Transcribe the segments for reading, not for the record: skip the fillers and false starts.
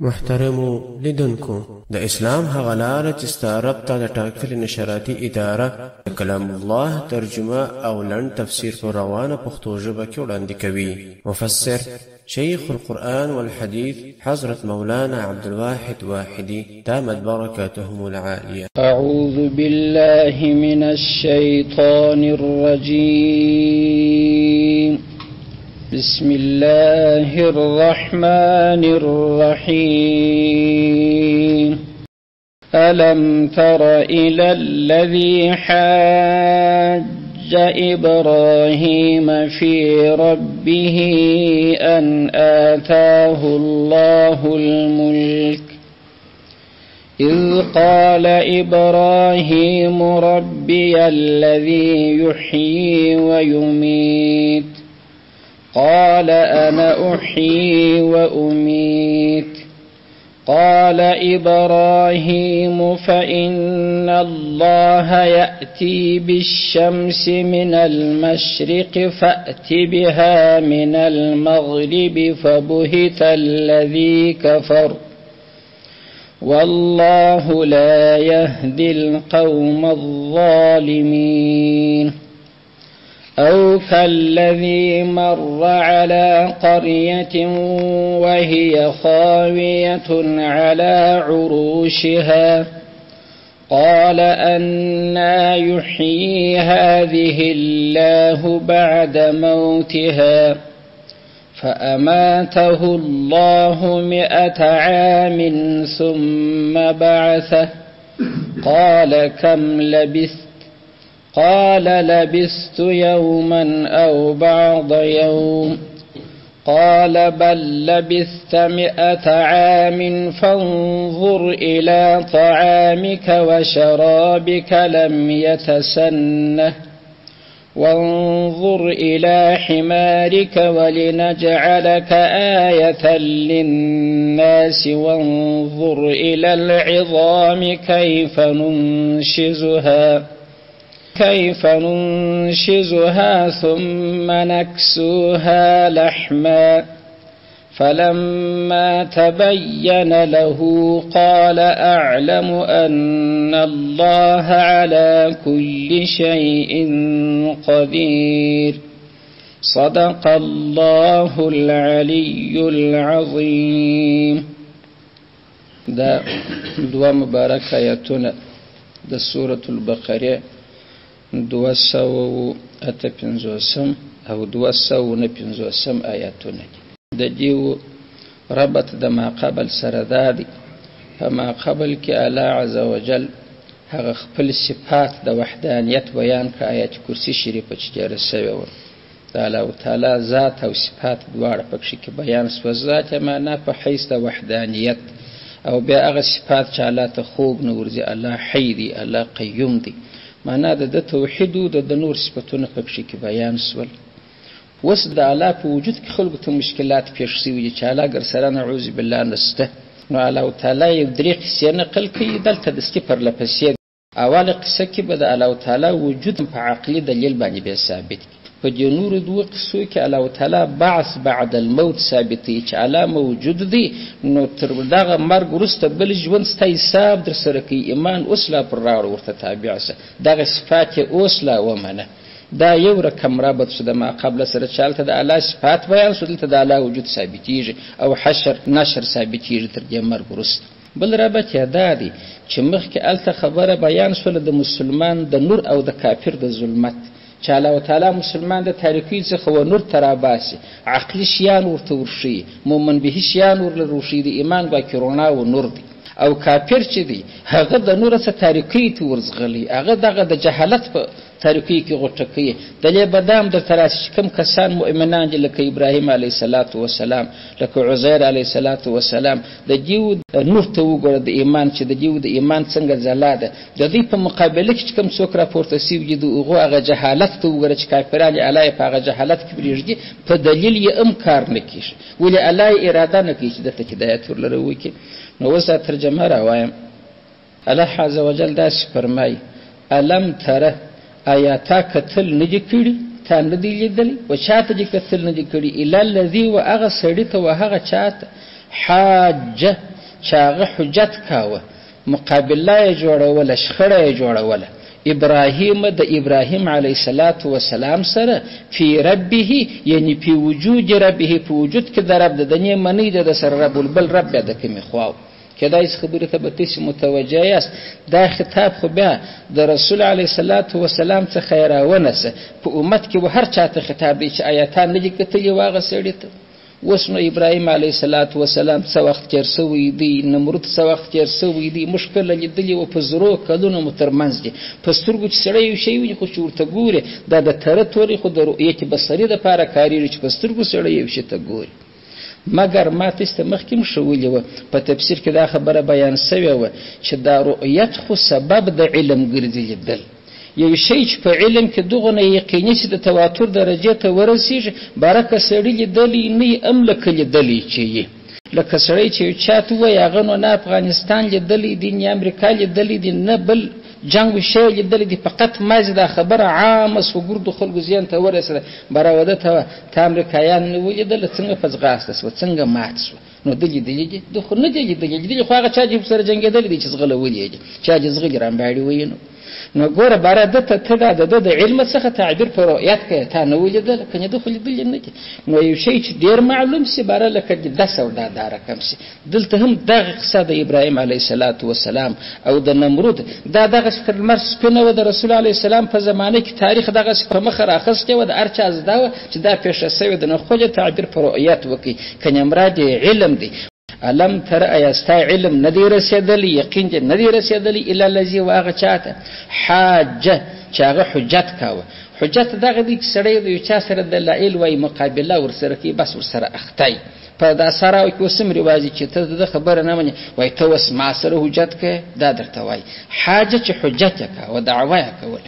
محترمو لیدونکو، د اسلام هغه لاره چې ستا رب ته د ټاکلې نشراتي اداره د کلام الله ترجمه او لنډ تفسیر په روانه پښتو ژبه کې وړاندې کوي. مفسر شیخ القرآن والحدیث حضرت مولانا عبدالواحد واحدي دامت برکاتهم العالیه. أعوذ بالله من الشیطان الرجیم. بسم الله الرحمن الرحيم. ألم تر إلى الذي حاج إبراهيم في ربه أن آتاه الله الملك إذ قال إبراهيم ربي الذي يحيي ويميت قال أنا أحيي وأميت قال إبراهيم فإن الله يأتي بالشمس من المشرق فأت بها من المغرب فبهت الذي كفر والله لا يهدي القوم الظالمين. أو كالذي مر على قرية وهي خاوية على عروشها قال أنى يحيي هذه الله بعد موتها فأماته الله 100 عام ثم بعثه قال كم لبثت قال لبثت يوما أو بعض يوم قال بل لبثت 100 عام فانظر إلى طعامك وشرابك لم يتسنه وانظر إلى حمارك ولنجعلك آية للناس وانظر إلى العظام كيف ننشزها ثم نكسوها لحما فلما تبين له قال أعلم أن الله على كل شيء قدير. صدق الله العلي العظيم. دا دوا مبارک آیتونه د سورة البقره 258 او 259 آیاتونه دي. د دیو ربط د ما قبل سره دا دی، په ما قبل کې الله عز وجل هغه خپل صفات د وحدانیت بیان کړه. آیات کرسی شریفه چې تېره سوې وه، د الله تعالی ذات او صفات دواړه پکښې کې بیان سوه. ذات یې معنا په حیث د وحدانیت، او بیا هغه صفات چې الله ته خوب نه ورځي، الله حی دی، الله قیوم دی، معنا د ده توحید و د ده نور صفتونه پکښې کې بیان سول. اوس د الله په وجود کې خلکو ته مشکلات پېښ سوي دي چې الله ګرسره نعوذ بالله نسته. نو الله تعالی یو درې قصې نقل کوي دلته دستي پرله پسې. اوله قصه کې به د الله تعالی وجود په عقلي دلیل باندې بیا ثابت کړي. په دې نورو دوو قصو کې الله تعالی بعث بعد الموت ثابتوي چې الله موجود دی، نو تر دغه مرګ وروسته بل ژوند ستا حساب در سره کوي، ایمان اوس لا پر راوړه، ورته تابع سه، دغه صفات یې اوس لا ومنه. دا یو رقم ربط شو د ما قبل سره چې هلته د الله صفات بیان شو، دلته د الله وجود ثابتېږي او حشر نشر ثابتېږي تر دې مرګ وروسته. بل ربط یې دا دی چې مخکې هلته خبره بیان شوله د مسلمان د نور او د کافر د ظلمت، چې الله تعالی مسلمان د تاریکۍ څخه و نور ته راباسي، عقلي شیان ورته ورښیي، مؤمن به شیان ورله ورښیي، د ایمان ګواکې رڼا و نور دی. او کافر چې دی هغه د نور څخه تاریکۍ ته ورځغلی، هغه دغه د جهالت په تاریکۍ کې غوټه کوي. د دې به دا هم درته راسي چې کوم کسان مؤمنان دي لکه ابراهیم علیه الصلاة وسلام، لکه عزیر علیه الصلاة وسلام، د دیو نور ته وګوره د ایمان چې د دیو د ایمان څنګه ځلا ده. د دوی په مقابله کې چې کوم څوک راپورته سوي دي د هغو هغه جهالت ته وګوره چې کافران یې الله یې په هغه جهالت کې پرېږدي، په دلیل یې هم کار نه کېږي، ولې الله یې اراده نه کوي چې ده ته هدایت ورلره وکړي. نو اوس دا ترجمه راوایم. الله عز وجل داسې فرمایي: الم تره، آیا تا کتل نه دي کړي، تا نه دی لیدلی، و چا ته دې کتل نه دي کړي، الی الذي و هغه سړي ته و هغه چا ته، حاجه چې هغه حجت کاوه، مقابله یې جوړوله، شخړه یې جوړوله. ابراهیم د ابراهیم علیه الصلاة والسلام سره فی ربه، یعنی فی وجود ربه، په وجود کې د رب د دنې منی د سره رب بل رب بیا د کومې خوا و. کېدای شي خبرې ته به تاسې متوجه یاست. دا خطاب خو بیا د رسول علیه الصلاة والسلام څخه یې راونسه، په امت کې و هر چا ته خطاب دی چې آیا تا نه دي کتلي و هغه سړي ته؟ اوس نو ابراهیم علیه الصلاة والسلام څه وخت تېر سوی دی، نمرود څه وخت تېر سوی دی، موږ کله لیدلي وو، په زرو کلونو مو تر منځ دي. په سترګو چې سړی یو شی ویني خو چې ورته ګوري دا د تره توري خو د رؤیت بصري دپاره کارېږي چې په سترګو سړی یو شي ته ګوري. مګر ما تاسې ته مخکې هم ښوولې وه، په تفسیر کې دا خبره بیان سوې وه چې دا رؤیت خو سبب د علم ګرځي. لیدل یو شی چې په علم کې دغونه یقیني چې د تواتر درجې ته ورسېږي، باره که سړي لیدلی نه وي هم لکه لیدلی چې یي. لکه سړی چې یو چا ته ووایي هغه نو نه افغانستان لیدلی دی، نه امریکا لیدلی دی، نه بل جنګ شی لیدلی دی، فقط مازې دا خبره عامه سوه، ګردو خلکو ذهن ته ورسېده، باره وده ته تا امریکایان نه ولیدله، څنګه په ځغاسته سوه، څنګه مات سوه؟ نو ده لیدلي دي؟ ده خو نه دي لیدلي، لیدلي خو هغه چا چې سره جنګېدلي دي چې ځغلولي دي، چا چې ځغلي رامباړي ویي. نو نو ګوره باره ده ته ته دا د ده د علم څخه تعبیر په رؤیت کوې، تا نه ولیدله، کنې ده خو لیدلي نه دي. نو یو شی چې ډېر معلوم سي باره لکه دس او دا دا رقم سي. دلته هم دغه قصه د ابراهیم علیه الصلاة والسلام او د نمرود دا دغسې تر لمر سپینه وه. د رسول علیه السلام په زمانه کې تاریخ دغسې په مخه راخیستې وه، د هر چا زده وه چې دا پېښه سوې ده، نو خپل تعبیر په رؤیت وکړي، کنې مراد یې علم دی. الم تر ایا ستا علم نه دی رسېدلی، یقین دې نه دی رسېدلی، الی الذي و هغه چا ته حاجه چې هغه حجت کاوه. حجت دغه دی چې سړی د یو چا سره دلایل وایي، مقابله ورسره کوي، بس ورسره اخته وي. په دا سراو کې اوس هم رواج دی چې ته د ده خبره نه منې، وایي ته اوس ما سره حجت کوې، دا درته وایي. حاجه چې حجت یې کاوه، دعوه یې کول،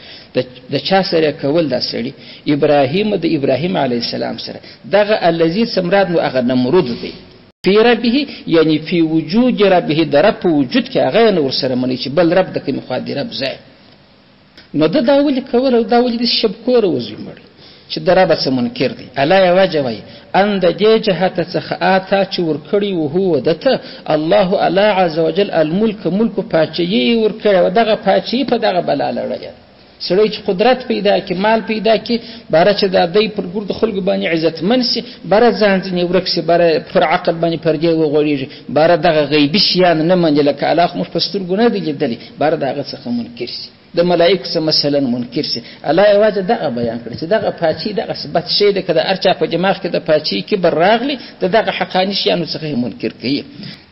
د چا سره کول؟ دا سړي ابراهیم د ابراهیم علیه السلام سره. دغه الذي څه مراد نو هغه نمرود دی. فی ربه یعنی فی وجود ربه، د رب په وجود کې هغه یې نه ورسره مني چې بل رب د کومې خوا دی رب ځای. نو ده دا ولې کول او دا ولې داسې شبکوره وزوی مړی چې د ربه څه منکر دی؟ الله یې وجه وایي ان د دې جهته څخه آتا چې ورکړی و هو ده ته الله الله عز وجل الملک، ملک پاچهي یې ورکړې وه، دغه پاچهي په دغه بلا لړلې ده. سړی چې قدرت پیدا کړي، مال پیدا کړي، باره چې دا دی پر ګردو خلکو باندې عزتمن سي، باره ځان ځینې ورک سي، باره پر عقل باندې پردې وغوړېږي، باره دغه غیبي شیان نه مني، لکه الله خو موږ په سترګو نه دی لیدلی، باره د هغه څخه منکر سي، د ملایکو څخه مثلا منکر سي. الله یوازې دغه بیان کړی چې دغه پاچهي دغه بد شی دی، که د هر چا په دماغ کې د پاچهي کبر راغلی، د دغه حقاني شیانو څخه یې منکر کوي.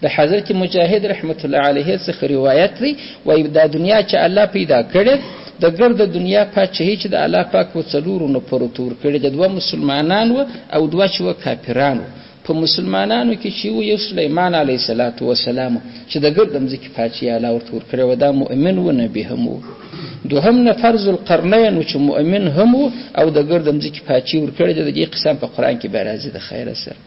د حضرت مجاهد رحمت الله علیه څخه روایت دی، وایي دا دنیا چې الله پیدا کړې، د ګرده دنیا پاچهي چې د الله پاک و څلورو نفرو ته ورکړې ده، دوه مسلمانان وه او دوه چې وه کافران وه. په مسلمانانو کې چې و یو سلیمان علیه الصلاة والسلام چې د ګرد مځکې پاچهي الله ورته ورکړې وه، دا مؤمن و، نبي هم و. دوهم نفر ذوالقرنین و چې مؤمن هم و او د ګرد مځکې پاچهي ورکړې ده. د دې قسم په قرآن کې بیا راځي د خیره سره.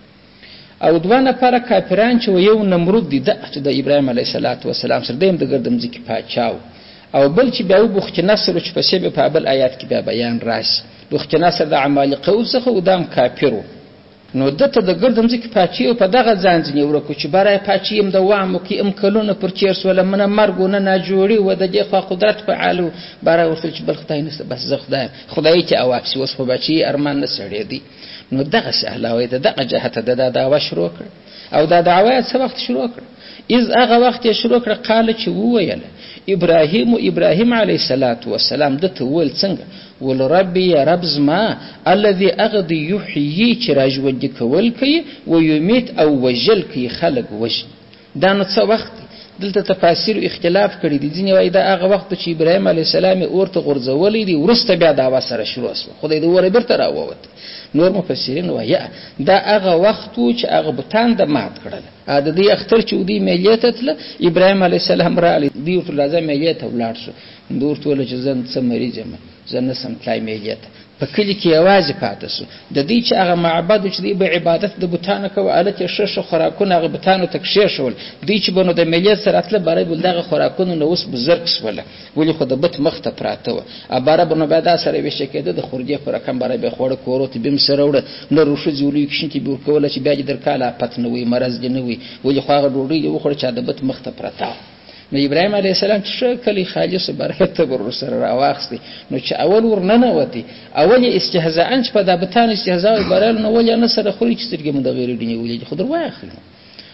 او دوه نفره کافران چې و یو نمرود دی، ده چې د ابراهیم علیه الصلاة والسلام سره دی هم د ګرد مځکې پاچا و، او بل چې بیا و بخت نصر چې پسې به په بل آیات کې بیا بیان راشي. بخت نصر د عمالقه څخه و، دا هم کافر و. نو ده ته د ګرد مځکې پاچهي په دغه ځان ځینې ورکو چې باره یې پاچهي هم دوام وکړي، هم کلونه پر تېر سوله، نه مرګ و نه ناجوړي وه، د دې خوا قدرت فعال و، باره ورته چې بل خدای نشته، بس زه خدای یم، خدای چې اواب سي، اوس خو بچي ارمان نه سړېدی. نو دغسې الله وایي د دغه جهته ده دا دعوه شروع کړه. او دا دعوه یې څه وخت شروع کړه؟ اذ هغه وخت یې شروع کړه قال چې وویل ابراهیم، ابراهیم علیه الصلاة والسلام ده ته وویل څنګه؟ ول ربي یا رب زما الذي هغه دی یحیي چې راژوندي کول کوي و یمیت او وژل کوي، خلک وژني. دا نو څه وخت دی؟ دلته تفاسیر اختلاف کړي دي. ځینې وایي دا هغه وخت چې ابراهیم علیه السلام یې اور ته غورځولی دی، وروسته بیا دعوه سره شروع سوه، خدای د اوره بیرته راووت. نور مفسرین وایي دا هغه وخت و چې هغه بتان د مات کړل، د دوی اختر چې دوی میلې ته تله، ابراهیم علیه السلام راغلی، دوی ورته راځه میلې ته ولاړ شو. دوی ورته وویل چې زه څه مریض یم، زه نه سم تلای میلې ته. په کلي کې یوازې پاتې سو. د دوی چې هغه معبد و چې دوی به عبادت د بتانو کوه، هلته یې ښه ښه خوراکونه هغه بتانو ته کښېښول. دوی چې به نو د میلې سره راتله، باره به دغه خوراکونو نو اوس بزرګ سوله، ولې خو د بت مخ ته پراته وه. باره به نو بیا دا سره ویشه کېده د خوردې په رقم، باره به یې خواړه کورو ته بیم سره وړه، نر او ښځې لوی کوچني ته به ورکوله چې بیا دې در کاله آفت نه وي، مرض دې نه وي، ولې خو هغه ډوډۍ دې وخوړه چې د بت مخ ته پرته وه. نو ابراهیم علیه السلام چې ښه کلی خالي سو، باره یې تبر ورسره راواخیستی. نو چې اول ورننوتی، اول یې استهزاء چې په دا بتانو استهزاء وایي، باره نو ولې نه سره خوري چې سترګې مو دغې رډې نیولې دي، خو در وایخلي.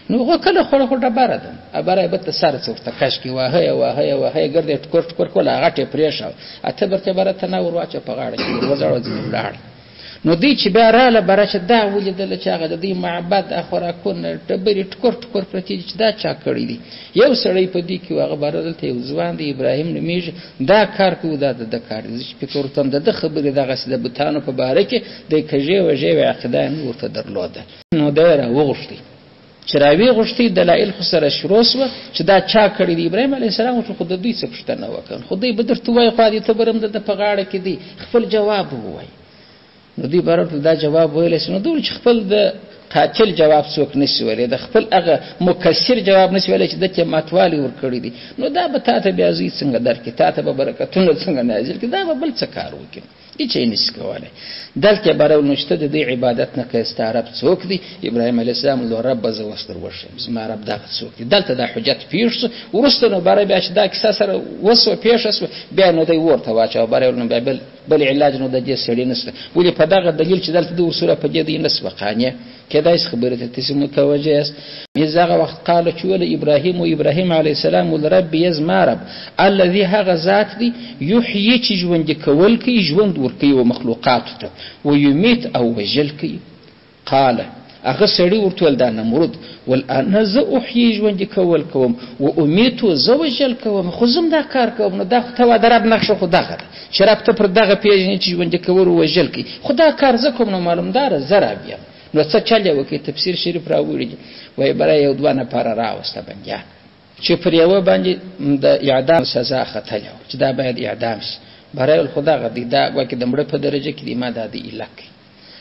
نو هغه کله خوړه خو ډبره ده، باره یې بت ته سر څه ورته کش کړي، واهه یې واهه یې واهه یې، ګرد یې ټکور ټکور کول، هغه غټ یې پرېښوه، تبر ته یې باره تنه ور واچوه په غاړه کې، ور وځړوه ځینې ولاړ. نو دوی چې بیا راله باره چې دا ولیدله چې هغه د دوی معبد دا خوراکونه ډبرې ټکور ټکور پرتې دي چې دا چا کړی دي. یو سړی په دې کې و، هغه باره دلته یو ځوان دی ابراهیم نومېږي، دا کار کوي، دا د ده کار دی. زه چې فکر ورته د ده خبرې دغسې د بتانو په باره کې دی کږې وږې وې، عقیده یې نه ورته درلوده. نو دی یې راوغوښتی، چې راویې غوښتی دلایل خو سره شروع سوه چې دا چا کړی دی. ابراهیم علیه السلام ورته خو د دوی څه پوښتنه وکړه، خو دوی به درته ووایي خو دې تبر هم د ده په غاړه کې دی، خپل جواب ووایي. نو دوی به ورته دا جواب ویلی سي، نو دوی چې خپل د قاتل جواب څوک نسي ویلی، د خپل هغه مکسر جواب نسي ویلی چې ده ته ماتوالی ورکړی دی، نو دا به تا ته بیا زوی څنګه درکړي، تا ته به برکتونه څنګه نازل کړي، دا به بل څه کار وکړي، هیڅ یې نسي کولی. دلته یې باره نو چې ته د دوی عبادت نه کوې، ستا رب څوک دی؟ ابراهیم علیه السلام ویل رب به زه اوس در وښیم زما رب دغه څوک دی. دلته دا حجت پېښ سو. وروسته نو باره بیا چې دا کیسه سره وسوه پېښه سوه، بیا نو دی ورته واچوه، باره نو بیا بل علاج نو د دې سړي نشته، ولې په دغه دلیل چې دلته ده ورسره په دې دی نه سوه قانع، کېدای شي خبرې ته تاسې متوجه یاست. اذ هغه وخت قال چې ویل ابراهیم و ابراهیم علیه السلام ول رب یې زما رب الذي هغه ذات دی یحیي چې ژوندي کول کوي، ژوند ورکوي و مخلوقاتو ته، و یمیت او وژل کوي. قال هغه سړي ورته ویل دا نمرود ول انا زه احیي ژوندي کول کوم و امیتو زه وژل کوم، خو زه هم دا کار کوم. نو دا خو ته د رب نقشه خو دغه ده چې رب ته پر دغه پېژنې چې ژوندي کول و وژل کوي، خو دا کار زه کوم، نو معلومداره زه رب یم. نو څه چل یې وکړي؟ تفسیر شریف راوړي دي، وایي بره یو دوه نفره راوسته بندیان چې پر یوه باندې د اعدام سزا ختلې وه چې دا باید اعدام شي، بره یې خو دغه دی، دا ګواکې د مړه په درجه کې دی، ما دا دی ایله کړي.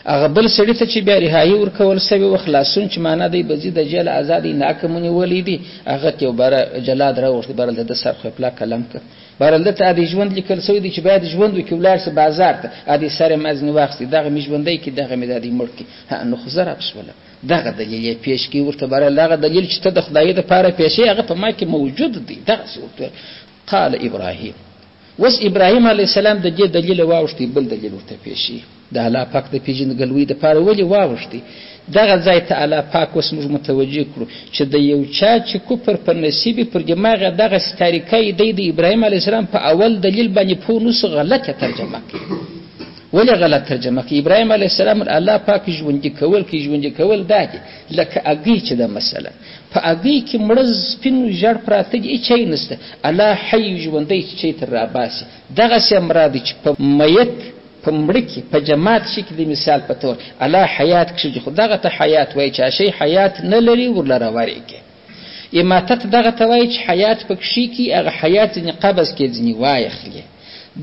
هغه بل سړي ته چې بیا رهایي ورکول سوې وه، خلاصون چې معنا دی به ځي د جېله ازاد دی، ناکه مو نیولی دی، هغه ته یو باره جلاد راوغوښتی، بهرحال د ده سر خو یې پلا قلم کړ، بهرحال ده ته د ژوند لیکل سوی دی چې باید ژوند وکړي، ولاړ سي بازار ته، ادې سر یې ما ځینې واخیستی، دغه مې ژوندی کړي، دغه مې دا دی مړ کړي، نو خو زه رب سولم. دغه دلیل یې پیش کړي ورته، بهرحال دغه دلیل چې ته د خدای دپاره پېښې هغه په ما کې موجود دی، دغسې ورته ویل. قال ابراهیم، اوس ابراهیم علیه السلام د دې دلیل واوښتی، بل دلیل ورته پېښوي د الله پاک د پېژندګلوۍ دپاره. ولې واوښتی؟ دغه ځای ته الله پاک اوس موږ متوجه کړو چې د یو چا چې کفر په نصیب پر دماغ یې دغسې تاریکی دی، د ابراهیم علیه السلام په اول دلیل باندې پوه نه سو، غلط یې ترجمه کړي. ولې غلط ترجمه کړي؟ ابراهیم علیه السلام الله پاک ژوندي کول کوي، ژوندي کول دا دي لکه هګۍ چې ده، مثلا په هګۍ کې مړه سپین ژړ پراته دي، هیڅ شی نشته، الله حی ژوندی چې چی تر راباسي، دغسې مراد دی چې په میت په مړه کې په جماعت شي کې د مثال په تور الله حیات کښې خو دغه ته حیات وایي چې شی حیات نه لري ورله راورېږي. اماتت دغه ته وایي چې حیات پکښې کي، هغه حیات ځینې قبض کې ځینې وایخلي.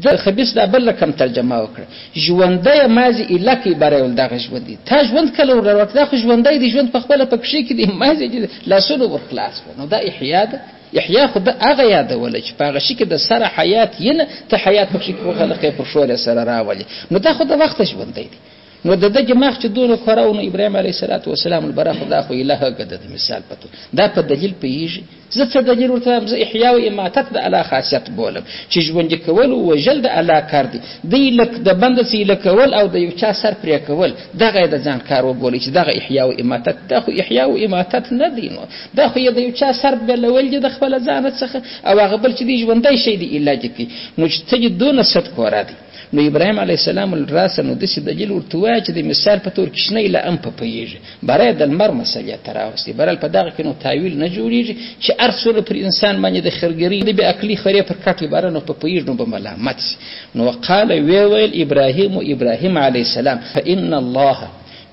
د خبیث دا بل رقم ترجمه وکړه، ژوندی مازې ایله کوي، بره یې دغه ژوندی تا ژوند کله ورله ورکړه، دا خو ژوندی دی، ژوند په خپله پکښې کې دی، مازې چې لاسونه ور خلاص کړه. نو دا احیا ده. احیا خو ده هغه یادوله چې په هغه شي کې د سره حیات یې نه، ته حیات پکښې کې وخلقې پر شولې سره راولې، نو دا خو د وخته ژوندی دی. نو د ده دماغ چې دونه کوره و، نو ابراهیم علیه الصلاة والسلام البره خو دا خو ایله هګه ده د مثال په توګه، دا په دلیل پوهېږي. زه څه دلیل ورته وایم؟ زه احیا و اماتت د الله خاصیت بولم چې ژوندي کول او وژل د الله کار دی. دی لک د بنده څه ایله کول او د یو چا سر پرې کول دغه یې د ځان کار وبولئ چې دغه احیا و اماتت، دا خو احیا و اماتت نه دی، نو دا خو یې د یو چا سر بېلول دي د خپله ځانه څخه، او هغه بل چې دی ژوندی شی دی ایله دې کوي. نو چې څه دې دونه ست کوره دی. نو ابراهیم علیه السلام راسه نو داسې دلیل ورته ووایه چې د مثال په تور کوچنی لا هم په پوهېږي، باره یې د لمر مسلې ته راوستي. بهرحال په دغه کې نو تاویل نه جوړېږي چې هر څومره پر انسان باندې د خرګرۍ د بې عقلي خرې پر کټ وي، باره نو په پوهېږي نو به ملامت شي. نو قال ویې ویل ابراهیم و ابراهیم علیه السلام فإن الله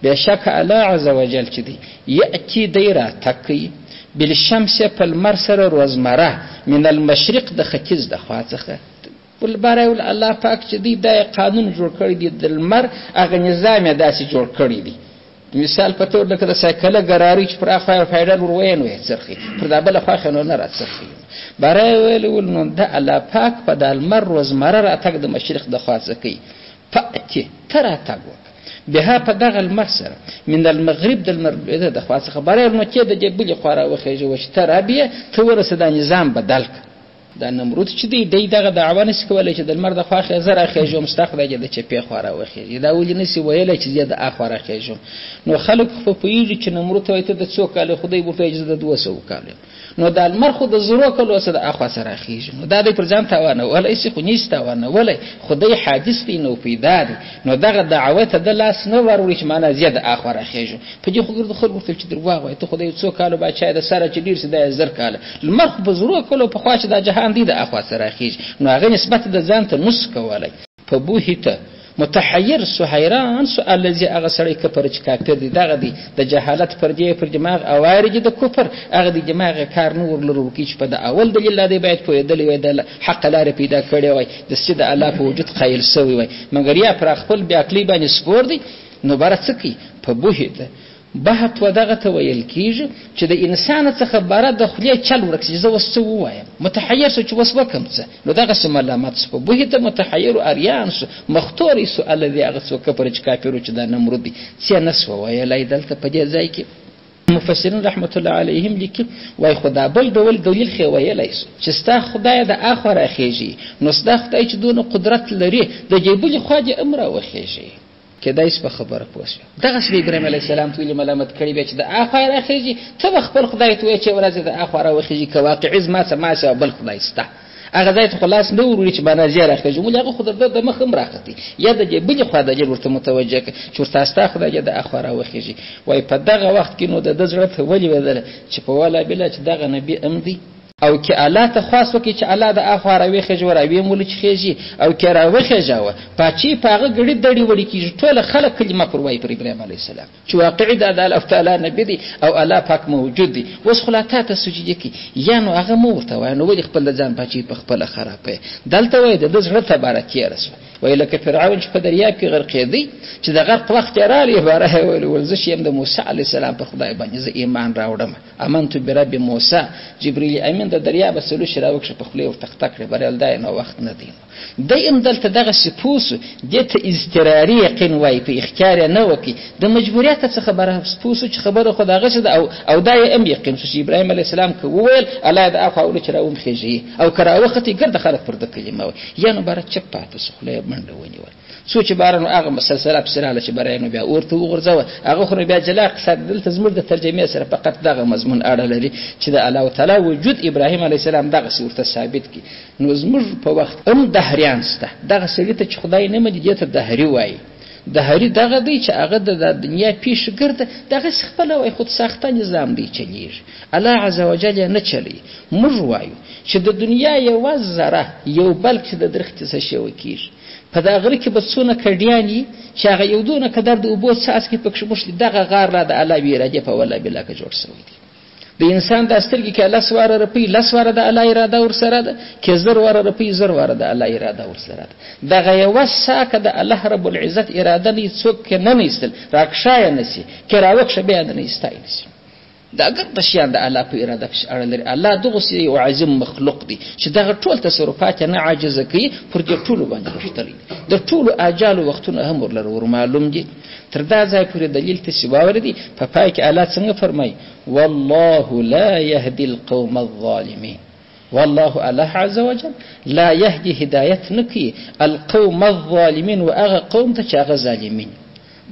بېشکه الله عز وجل چې دی یأتي دی راتګ کوي بالشمس په لمر سره روزمره من المشرق د ختیځ د خوا څخه. ول باره ول الله پاک چې دی دا قانون جوړ کړی دی، د لمر هغه نظام یې داسې جوړ کړی دی. مثال په تور لکه د سایکله ګراري چې پر اخوا پایډل ور ویې نو یې څرخي، پر دا بله خوا نو نه راڅرخي. باره یې ویل ول نو د الله پاک په دا لمر روزمره راتګ د مشرق د خوا څه کوي، فأتي ته راتګ وکړه بها په دغه لمر سره من المغرب د لمر لوېده د خوا څخه. باره نو کې د دې بلې خوا راوخېږه چې ته رب یې، ته ورسه دا نظام بدل کړه. دا نمرود چې دی، دی دغه دعوه نسي کولی چې د لمر د خوا زه راخېژوم، ستا خدای دې د چپې خوا راوخېږي. دا ولې نسي ویلی چې زه د اخوا راخېژوم؟ نو خلک خو پوهېږي چې نمرود ته وایي ته د څو کالو، خو دی ورته وایي چې زه د 200 کالو یم. نو دا لمر خو د زرو کلو څخه د اخوا څخه راخېژي، نو دا دی پر ځان تاوانولی سي، خو نسي تاوانولی، خو دی حادث دی نو پیدا دی. نو دغه دعوه ته ده لاس نه وروړي چې معنا زه د اخوا راخېژم. په دې خو ګرد خلک ورته چې درواغ وایي، ته خو د یو څو کالو باچا د سره چې ډېر سي دا یې 1000 کاله، لمر خو په زرو کلو پخوا چې دا جهان دی د اخوا څخه راخېژي، نو هغه نسبت د ځان ته نسو کولی. په بوهي ته متحیر سو، حیران سو، الذي هغه سړی کفر چې کافر دی، دغه دی د جهالت پر دې پر دماغ اوارې د کفر، هغه د دماغ کار نه ورلره وکړي چې په د اول دلیل لا دی باید پوهېدلی وای، د حق لارې پیدا کړې وای، د سید الله په وجود قایل سوی وای، مګر یا پر خپل بې عقلۍ باندې سپور دی. نو باره څه کوي؟ په بوهي ته بهت و دغه ته ویل کېږي چې د انسان څخه باره د خولې چل ورک شي، زه اوس څه ووایم، متحیر سو چې اوس وکم څه. نو دغسې ملامت سو، په بوهي ته متحیر اریان سو، مختوری سو الذي هغه څوک کفر چې کافر و چې دا نمرود دی، څه نه سوه ویلی. دلته په دې ځای کې مفسرین رحمت الله علیهم لیکي وایي خو دا بل ډول دلیل خو یې ویلی سو چې ستا خدای د اخوا راخېژي، نو ستا خدای چې دونه قدرت لري د دې بلې خوا دې هم راوخېژي. کېدای سي په خبره پوه شوې. دغسې به ابراهیم علیه السلام ته ولې ملامت کړی بیا چې د اخوا یې راخېژي، ته به خپل خدای ته وایې چې ورځ د اخوا راوخېژي، که واقعي زما څه ما سوا بل خدای سته، هغه ځای ته خو لاس نه وروړي چې معنا زه راخېژم، ولې هغه خو در ده د مخ هم راختي، یا د دې بلې خوا دلیل ورته متوجه کړه چې ورته ستا خدای دې د اخوا راوخېژي. وایي په دغه وخت کې نو د ده زړه ته ولوېدله چې په ولا بلا چې دغه نبي هم دی، او که الله ته خواست وکړي چې الله د اخوا راوخېژي وراوې مولو چې خېژي، او که راوخېژاوه پاچې په هغه ګړي دړې وړې کېږي، ټوله خلک کلمه پر وایي پر ابراهیم علیه السلام چې واقعي دا د الله تعالی نبي دی او الله پاک موجود دی. اوس خو لا تا ته سجدې کوي، یا نو هغه مه ورته وایه، نو ولې خپل د ځان پاچې په خپله خرابوې؟ دلته وایي د ده زړه ته باره تېره سوه. وایي لکه فرعون چې په دریاب کې غرقېدی، چې د غرق وخت یې راغی، باره یې ویل ول زه چې یم د موسی علیه السلام پر خدای باندې زه ایمان راوړم، امنت برب موسی. جبریل امین د دریابه سلوشې راوکښه په خوله یې ورته خته کړې، بریال دا یې نو وخت نه دی. دی هم دلته دغسې پوه سو، دې ته اضطراري یقین وایي، په اختیار یې نه وکړي، د مجبوریته څخه بره پوه سو چې خبره خو دغسې ده، او دا یې هم یقین سو چې ابراهیم علیه السلام که وویل الله یې د اخوا وړي چې راومخېږي، او که راوختي ګرده خلک پر ده کلمه وایي، یا نو بره چپ پاتې سو، خوله یې منډه ونیوله. څو چې باره نو هغه مسلسله پسې راغله چې باره یې نو بیا اور ته وغورځوه، هغه خو نو بیا جلا قصه ده. دلته زموږ د ترجمې سره فقط دغه مضمون اړه لري چې د الله تعالی وجود ابراهیم علیه السلام دغسې ورته ثابت کړي. نو زموږ په وخت هم دهریان سته، دغه سړي ته چې خدای نه مني دې ته دهري وایي. دهري دغه دی چې هغه د دنیا پېښې ګرده دغسې خپله وایي، خود ساخته نظام دی چلیږي، الله عز وجل یې نه چلوي. موږ وایو چې د دنیا یوه ذره یو بلک چې د درختې څه شی وکېږي، په دا غره کې به څونه کډیان وي چې هغه یو دونه قدر د اوبو څاڅکي پکښې موښلي، دغه غار لا د الله بې ارادې په ولا بلا کې جوړ سوی دی. د انسان دا سترګې که 10 واره رپوي، 10 واره د الله اراده ورسره ده، که 1000 واره رپوي، 1000 واره د الله اراده ورسره ده. دغه یوه ساه که د الله رب العزت اراده نه وي، څوک که نه ایستل راکښایه نه سي، که راوکښه بیا نه ایستای نه سي. دا ګرده شیان د الله په اراده پسې اړه لري. الله دغسې یو عظیم مخلوق دی چې دغه ټول تصرفات یې نه عاجزه کوي، پر دې ټولو باندې غښتلی دی، د ټولو اجالو وختونه هم ورلره ورمعلوم دي. تر دا ځای پورې دلیل تاسې واورېدی. په پای کې الله څنګه فرمایي؟ والله لا يهدي القوم الظالمين. والله الله عز وجل لا يهدي هدایت نه کوي القوم الظالمين و هغه قوم ته چې هغه ظالمین.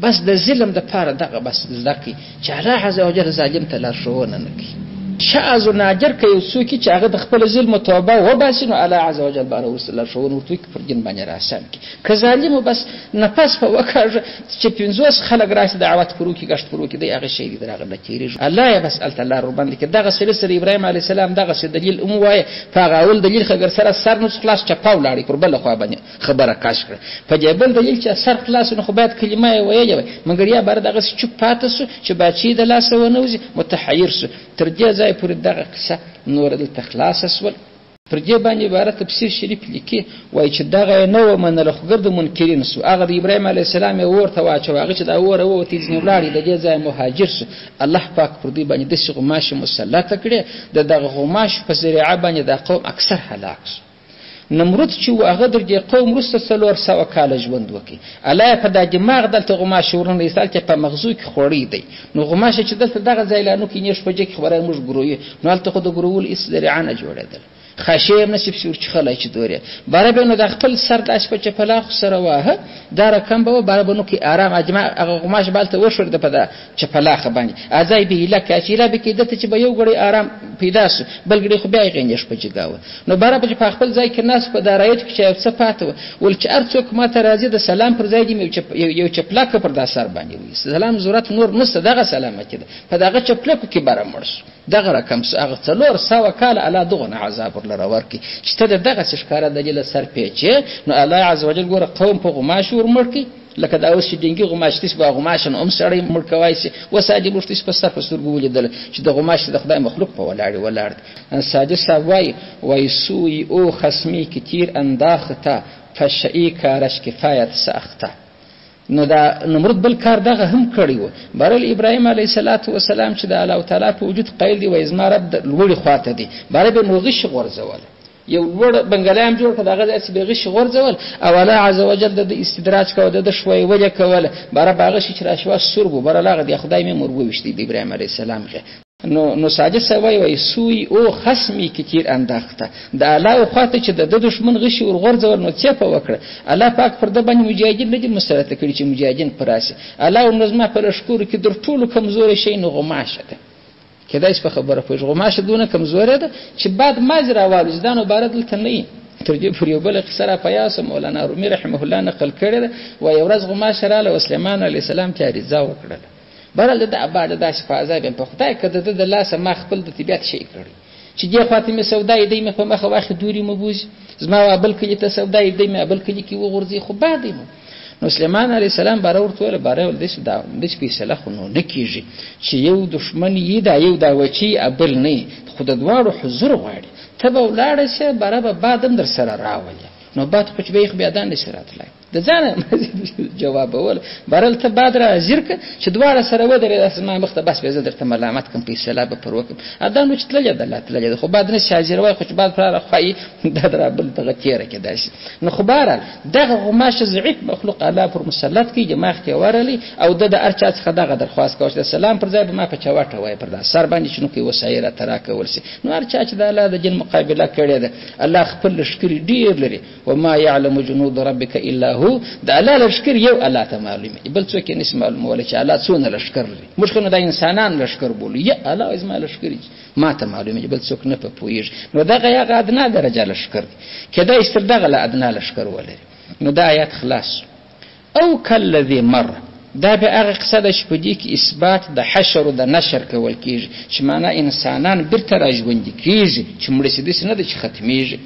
بس د ظلم د پاره دغه بس زده کړئ چې الله عز وجل ظالم ته لارښوونه نه کوي. شاذ و نادر که یو څوک چې هغه د خپل ظلم توبه وباسي، نو الله عز وجل به ورسره لارښوونه ورته وکړي، پر دین باندې راسم کړي. که ظالم بس نفس په وکاږه چې 50 خلک راسي دعوت پر وکړي، ګشت پر وکړي، دی هغه شی دی در هغه نه تېرېږي. الله یې بس هلته لار ورباندې کړي. دغه سړي سره ابراهیم علیه السلام دغسې دلیل هم ووایه، په هغه اول دلیل خو ګرسره سر نه خلاص چپه ولاړی، پر بله خوا باندې خبره کش کړه. په دې بل دلیل چې سر خلاص نو خو باید کلمه یې ویلې وای، مګر یا باره دغسې چوپ پاته سو چې باچې د لاسه ونه وځي، متحیر سو. تر دې ځای پورې دغه قصه نوره دلته خلاصه سول. پر دې باندې عبارت تفسیر شریف لیکي، وایي چې دغه یې نه ومنله، خو ګرد منکرین سو. هغه د ابراهیم علیه السلام یې اور ته واچوه، هغه چې دا اور ووتی ځینې ولاړې د دې ځایه مهاجر سو. الله پاک پر دوی باندې داسې غوماشې مسلطه کړې، د دغه غوماشو په ذریعه باندې دا قوم اکثر هلاک سو. نمرود چې و هغه در دې قوم وروسته 400 کاله ژوند وکړي. الله یې په دا دماغ دلته غوماشې ورنه ایستل چې په مغزو کې خوړی دی. نو غوماشه چې دلته دغه ځای لا نو کې نیښ په جې کې خبره موږ ګروي، نو هلته خو د ګرولو هېڅ ذریعه نه جوړېدله. خاشې هم نشي پسې ورچښلی چې دورې باره به نو د خپل سر داسې په چپلاخو سره واهه، دا رقم به وه. باره به نو کې ارام اجماع هغه غوماشه به هلته وښورېده په دا چپلاخه باندې، ځای به ایله کړه چې ایله به کېده ته چې به یو ګړی ارام پیدا سو، بل ګړی خو بیا یې غېنېښ په جګاوه. نو باره به چې په خپل ځای کې ناست په دا رایت کې چې یو څه پاته وه، ول چې هر څوک ما ته راځي د سلام پر ځای دې مې یو چپلکه پر دا سر باندې وویسته، سلام ضرورت نور نشته، دغه سلامتي ده. په دغه چپلکو کې باره مړ سو. دغه رقم سو. هغه 400 کاله الله دغونه عذاب ورله ورکړي چې ته د دغسې ښکاره دلیله سر پیچې. نو الله عز وجل ګوره قوم په غوماشو ور مړ کړي، لکه دا اوس چې ډینګي غوماشې تاسې به غوماشه نو هم سړی مړ کوای سي. اوس عادي موږ تاسې په سر په سترګو ولیدله چې د غوماشې د خدای مخلوق په ولاړې ولاړ دی. سادي صاحب وایي، وایي سوی او خصمي کې تیر انداخته فشعي کارش کفایت ساخته. نو دا نمرود بل کار دغه هم کړی و. بهرحال ابراهیم علیه الصلاة والسلام چې د الله تعالی په وجود قایل دی، وایي زما رب د لوړې خواته دی. بهرحال به نو غشي غورځول، یو لوړ بنګله هم جوړ کړ، د هغه ځای څخه به یې غشي غورځول او الله عز وجل د ده استدراج کوه، د ده ښویول یې کوله. بهرحال به هغه شي چې راشوه سور و، بهرحال هغه دی خدای مې مور وویشتی د ابراهیم علیه السلام غې. نو ساجد صاحب وایي، وایي سوی او خصمي کې تیر انداخته، د الله خواته چې د ده دښمن غشي ورغورځول نو څه وکړه. الله پاک پر ده باندې مجاهدین نه دي مسلط کړي چې مجاهدین پر راسي. الله نو زما په لښکرو کې تر ټولو کمزوری شی نو غوماشه ده. کېدای شي په خبره پوه شي، غوماشه دونه کمزورې ده چې باد مازې راوالوځي، دا نو باره دلته نه وي. تر دې پورې یو بله قصه را په یاد سوه، مولانا رومي رحمه الله نقل کړې ده. وایي یو ورځ غوماشه راله او سلیمان علیه السلام ته عریضه وکړله. بهرحال د ده ابا د داسې په عذاب یم، په خدای که د ده د لاسه ما خپل د طبیعت شی کړی چې دې خوا ته مې سودا یې دی مې په مخه واخلي دورې مې بوځي، زما وه بل کلي ته سودا یې دی مې بل کلي کې وغورځي، خو باد یې نو سلیمان علیه السلام باره ورته وویل، باره ویل داسې دا داسې فیصله خو نو نه کېږي چې یو دښمن یي دا یو دا وچي بل نه یي، خو د دواړو حضور غواړي. ته به ولاړه شې، باره به باد هم در سره راولې. نو باد خو چې به یې خو بیا دا نه شي راتلی، د ځانه جوابول. بهرحال ته باد را حاضر کړه چې دواړه سره ودرېده زما مخ ته، بس بیا زه درته ملامت کړم، فیصله به پر وکړم. دا نو چې تللې ده لا تللې ده، خو باد نه شي حاضروی، خو چې باد پر را ښایي دا د را بل دغه تېره کېدای شي. نو خو بهرحال دغه غوماشه ضعیف مخلوق الله پر مسلط کړي، دماغ کې ورغلی او ده د هر چا څخه دغه درخواست کوه چې د سلام پر ځای به ما په چوټه وایي پر دا سر باندې چې نو کوي وسایل راته راکول شي. نو هر چا چې د الله د دین مقابله کړې ده، الله خپل لښکري ډېر لري. وما يعلم جنود ربك الا هو، د الله لښکر یو الله ته معلوم دی، بل څوک یې نشي معلومولی چې الله څونه لښکر لري. موږ خو نو دا انسانان لښکر بولو، یا الله وایي زما لښکر دي، ما ته معلوم دی، بل څوک نه په پوهېږي. نو دغه یې هغه ادنا درجه لښکر دی، کېدای شي تر دغه له ادنا لښکر ولري. نو دا آیات خلاص. او کالذي مر، دا بیا هغه قصه ده چې په دې کې اثبات د حشر او د نشر کول کېږي، چې معنا انسانان بیرته راژوندي کېږي چې مړه شي، داسې نه ده چې ختمېږي.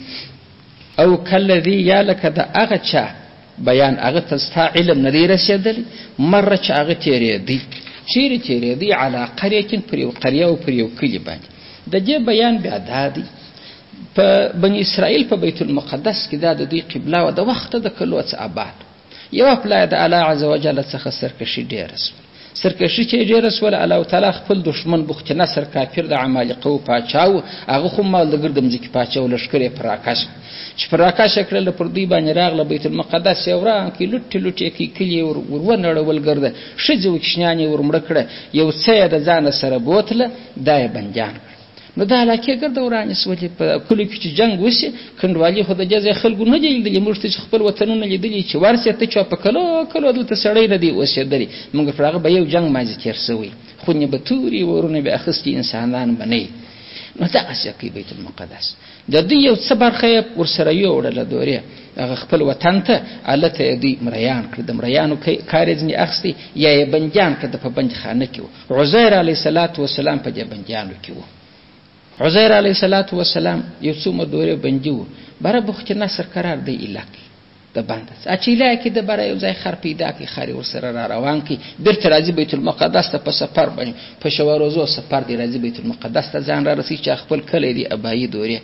او کالذي یا لکه د هغه چا بیان، هغه ته ستا علم نه دی رسېدلی، مره چې هغه تېرېدی، چیرې تېرېدی؟ علی قریة، پر یو قریه او پر یو کلي باندې. د دې بیان بیا دا دی، په بني اسرائیل په بیت المقدس کې دا د دوی قبله وه، د وخته د کلو څه آباد. یوه پلا د الله عز وجل څخه سرکشي ډېره سوه، سرکشي چې ډېره سوله، الله تعالی خپل دښمن بخت نصر کافر د عمالقو پاچا و، هغه خو مال د ګرد مځکې پاچا و، لښکر یې پر راکش چې پر راکش کړله، پر دوی باندې راغله، بیت المقدس یې وران کړي، لوټې لوټې کړي، کلي یې ور ونړول، ګرده ښځې و کوچنیان یې ور مړه کړه، یو څه یې د ځانه سره بوتله، دا یې بندیان کړه. نو دا علاقې ګرده ورانې سولې. په کلو کې چې جنګ وشي، کنډوالې خو د دې ځای خلکو نه دي لیدلي، موږ ته چې خپل وطنونه لیدلي چې ورسې ته چې په کلو کلو دلته سړی نه دی اوسېدلی، موږ پر هغه به یو جنګ مازې تېر سوی، خونې به تورې ورونه به اخیستي، انسانان به نه. نو دغسې کوي بیت المقدس. د دوی یو څه برخه یې ورسره یوړله دورې هغه خپل وطن ته، هلته یې دوی مریان کړل، د مریانو کار یې ځینې اخیستی یا یې بندیان کړل، د په بندخانه کې و. عزیر علیه الصلاة والسلام په دې بندیانو کې و. عزیر علیه الصلاة والسلام یو څو مدورې بندي و، باره بخت نصر قرار دی ایله کړي د بنده چې ایله کې د باره یو ځای خر پیدا کړي، خر یې ورسره را روان کړي، بیرته راځي بیت المقدس ته په سفر باندې، په شوه روزو سفر دی، راځي بیت المقدس ته ځان را رسوي چې خپل کلی دی ابایي دورې.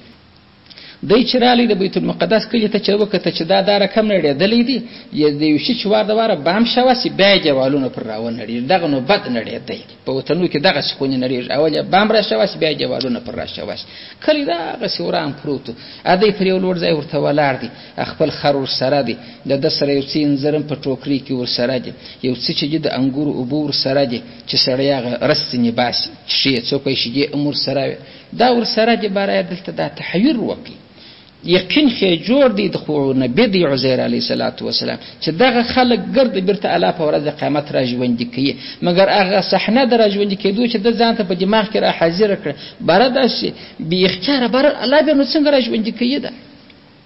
دی چې راغلی د بیت المقدس کلي ته چې وکته چې دا دا رقم نړېدلی دی، د یو شي چې وار د واره بام شوه سي بیا یې دیوالونه پر راونړېږي، دغه نو بد نړېدی دی. په وطنو کې دغسې خونې نړېږي، اول یې بام راشوه سي بیا یې دیوالونه پر راشوه سي. کلی دغسې وران پروت و، دی پر یو لوړ ځای ورته ولاړ دی، خپل خر ورسره دی، د ده سره یو څه انځر هم په ټوکرۍ کې ورسره دی، یو څه چې دي د انګورو اوبه ورسره دي چې سړی هغه رس ځینې باسي، څښي یې، څوک وایي شیدې هم ورسره وي، دا ورسره دی. باره دلته دا تحیر وکړي، یقین خو یې جوړ دی، د خو نبي دی عزیر علیه الصلاة والسلام چې دغه خلک ګرد بیرته الله په ورځ د قیامت را ژوندي کوي، مګر هغه صحنه د را ژوندي کېدو چې ده ځان ته په دماغ کې را حاضره کړه، باره داسې بې اختیاره باره الله بیا نو څنګه را ژوندي کوي؟ ده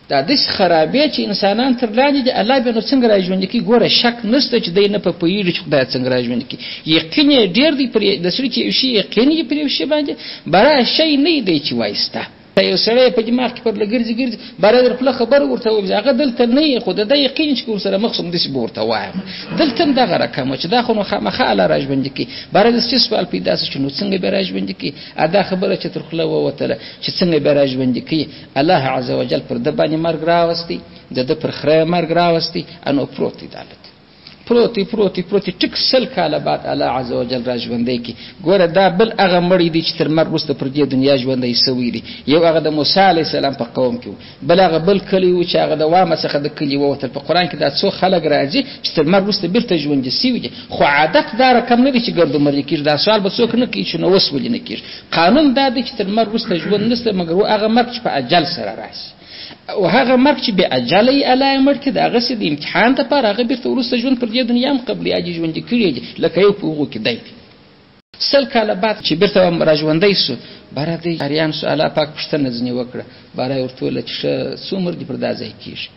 دا داسې خرابې چې انسانان تر لاندې دي، الله بیا نو څنګه را ژوندي کوي؟ ګوره شک نشته چې دی نه په پوهېږي چې خدای څنګه را ژوندي کوي، یقین یې ډېر دی پر د سړي چې یو شي یقین یې پر یو شي باندې باره شی نه دی چې وایي سته. یو سړی په دماغ کې پر له ګرځي ګرځي، باره در خوله خبره ورته ووځي، هغه دلته نه یې، خو د ده یقین چې ورسره مخ شم داسې به ورته وایم. دلته هم دغه رقم و چې دا خو نو خامخا الله را ژوندي کوي. باره داسې سوال پیدا شو چې نو څنګه بیا را ژوندي کوي؟ دا خبره چې تر خوله ووتله چې څنګه بیا را ژوندي کوي، الله عز وجل پر ده باندې مرګ راوستی، د ده پر خره مرګ راوستی، انو پروت دی دالت پروت دی پروت دی پروت دی. ټیک 100 کاله بعد الله عز وجل را ژوندی کړي. ګوره دا بل هغه مړی دی چې تر مرګ وروسته پر دې دنیا ژوندی سوی دی. یو هغه د موسی علیه السلام په قوم کې و، بل هغه بل کلی و چې هغه د وامه څخه د کلي ووتل. په قرآن کې دا څو خلک راځي چې تر مرګ وروسته بیرته ژوندي سوي دي، خو عادت دا رقم نه دی چې ګردو مرګ کېږي. دا سوال به څوک نه کوي چې نو اوس ولې نه کېږي. قانون دا دی چې تر مرګ وروسته ژوند نشته، مګر هغه مرګ چې په اجل سره راشي، او هغه مرګ چې بې اجله یې الله یې مړ کړي، د هغسې د امتحان دپاره هغه بیرته وروسته ژوند پر دې دنیا هم قبلي اجي ژوندي کړي دي، لکه یو په هغو کې دی. 100 کاله بعد چې بیرته را ژوندی سو، باره دی اریان سو، الله پاک پوښتنه ځینې وکړه، باره یې ورته وویل چې ښه څومره دي پر دا ځای کېږي؟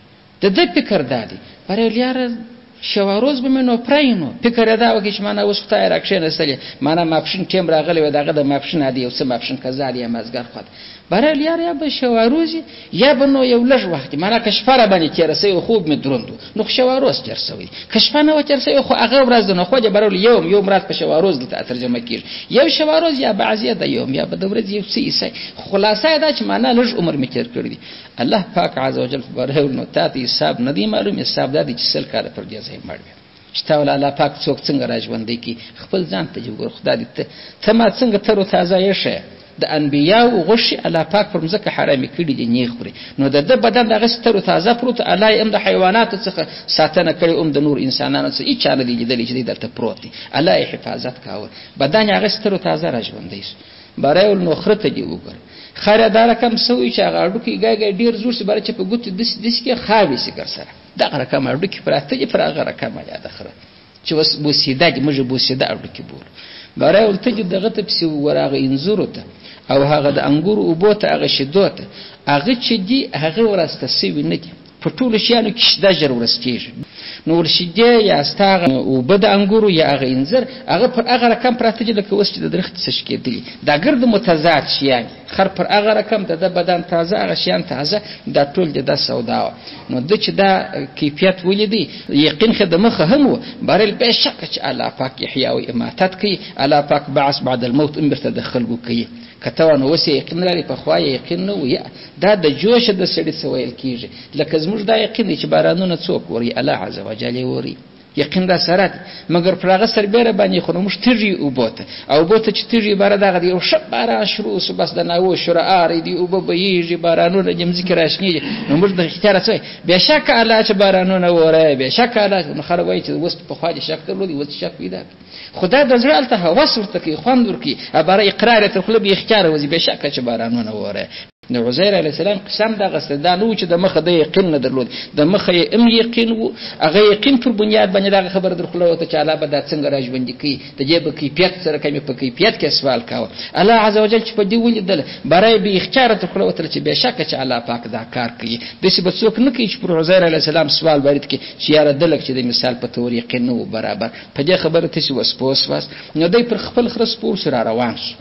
د ده فکر دا دی، باره یې ویل یاره شواروز به مې نو پری نو فکر یې دا وکړي چې مانا اوس خدای راکښېنستلې، مانا ماپښین ټیم راغلی وی، د هغه د ماپښین عادي یو څه ماپښین قضا دی یا مازدیګر خوا ده. باره ویل یاره یا به شواروز یا به نو یو لږ وخت دی، مانا که شپه را باندې تېره سوې وه خوب مې دروند و، نو خو شواروز تېر سوی دی، که شپه نه وه تېره سوې خو هغه ورځ ده، نو خو دې باره ویل یوم یوم راز په شواروز دلته ترجمه کېږي، یو شواروز یا بعضې د یوم یا به د ورځې یو څه حصه، خلاصه یې دا چې مانا لږ عمر مې تېر کړی دی. الله پاک عز وجل باره ویل نو تا ته حساب نه دی معلوم، حساب دا دی چې 100 کاله پر دې ځای مړ وې، چې تا وله الله پاک څوک څنګه را ژوندی کړي، خپل ځان ته دې وګوره، خدای دې ته ما څنګه تر و تازه یې ښیه. د انبیاو غوښې الله پاک پر مځکه حرامې کړي دي، نه خوري، نو د ده بدن دغسې تر و تازه پروت، الله یې هم د حیواناتو څخه ساتنه کړې، هم د نور انسانانو څخه، هیچا نه دی لیدلی چې دی دلته پروت دی، الله یې حفاظت کاوه، بدن یې هغسې تر و تازه را ژوندی سو. باره یې ویل نو خره ته دې وګوره، خر یې دا رقم سوی چې هغه هډوکی ګای ګای ډېر زوړ سي، باره چې په ګوتو داسې داسې کې خاوې سي ګرسره، دغه رقم هډوکي پراته دي پر هغه رقم یا د خره چې اوس بوسیده دي، موږ یې بوسیده هډوکي بولو. باره یې ویل ته دې دغه ته پسې وګوره، هغه انځورو ته او هغه د انګورو اوبو ته، هغه شیدو ته، هغه چې دي هغه ورسته سوي نه دي، په ټولو شیانو کې شیده ژر ورستېږي، نو ورشیدې یا ستا هغه اوبه د انګورو یا هغه انځر هغه پر هغه رقم پراته دي لکه اوس چې د درختې څخه شکېدلي، دا ګرد متضاد شیان دي، خر پر هغه رقم د ده بدن تازه، هغه شیان تازه، دا ټول د ده سودا وه. نو ده چې دا کیفیت ولیدی، یقین خو د مخه هم و، بهرحال بېشکه چې الله پاک احیا او اماتت کوي، الله پاک بعث بعد الموت هم بیرته د خلکو کوي، که ته وانه اوس یې یقین راغی، پخوا یې یقین نه و. دا د جوشه د سړي څه ویل کېږي، لکه زموږ دا یقین دی چې بارانونه څوک اوري، الله عز وجل یې اوري، یقین را سره دی، مګر پر هغه سربېره باندې خو نو موږ تږي اوبو ته، او اوبو ته چې تږي باره دغه دی یو ښه باران شروع سو، بس د ناوو شرعارې دي، اوبه بهیږي، بارانونه دې مځکې راشنېږي، نو موږ د اختیاره څه وایي، بېشکه الله چې بارانونه وره، بېشکه الله. نو خلک وایي چې اوس پخوا دې شک درلود، اوس شک پیدا کړي، خو دا د زړه هلته هوس ورته کوي، خوند ورکوي، باره اقرار یې تر خوله بې اختیاره وځي، بېشکه چې بارانونه وره. د عزیر علیه السلام قسم دغسې دا نه و چې د مخه ده یقین نه درلود، د مخه یې هم یقین و، هغه یقین پر بنیاد باندې دغه خبره در خوله وته چې الله به دا څنګه را ژوندي کوي، د دې به کیفیت سره کوم په کیفیت کې سوال کاوه. الله عز وجل چې په دې ولیدل، باره یې بې اختیاره تر خوله وتله چې بېشکه چې الله پاک دا کار کوي. داسې به څوک نه کوي چې پر عزیر علیه السلام سوال وارد کړي چې یاره ده لږ چې د مثال په تور یقین نه و برابر، په دې خبره تاسې اوس پوه سواست. نو دی پر خپل خره سپور سو را روان سو،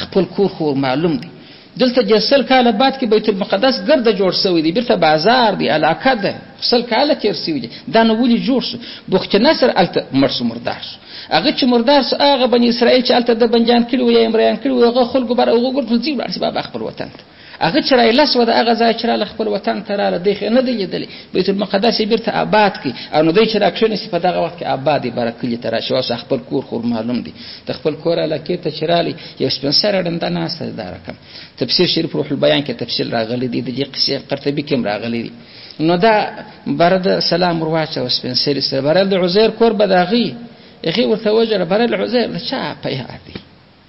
خپل کور خو معلوم دی، دلته د 100 کاله بعد کې بیت المقدس ګرده جوړ سوی دی، بیرته بازار دی، علاقه ده، 100 کاله تېر سوي دي، دا نو ولې جوړ سو؟ بخت نصر هلته مړ سو، مردار سو. هغه چې مردار سو، هغه بني اسرائیل چې هلته د بندیان کړي وو یا یې مریان کړي وو، هغه خلکو باره هغو ګورته ځي ولاړ سي بابا خپل وطن ته. هغه چې راایله سوه د هغه ځای چې راله خپل وطن ته راله، دی خو یې نه دی لیدلی، بیت المقدس یې بېرته آباد کړي. او نو دی چې راکښېنستي په دغه وخت کې آباد دی، بره کلي ته راشي. اوس خپل کور خو معلوم دی، د خپل کور علاقې ته چې رالی یو سپین سری ړنده ناسته ده. دا رقم تفسیر شریف روح البیان کې تفصیل راغلی دی، د دې قصې قرطبي کې هم راغلی دی. نو دا بره د سلام ور واچوه سپین سري سره، بره د عزیر کور به د هغې، هغې ورته وژړه، بره د عزیر د چا په یاد دی؟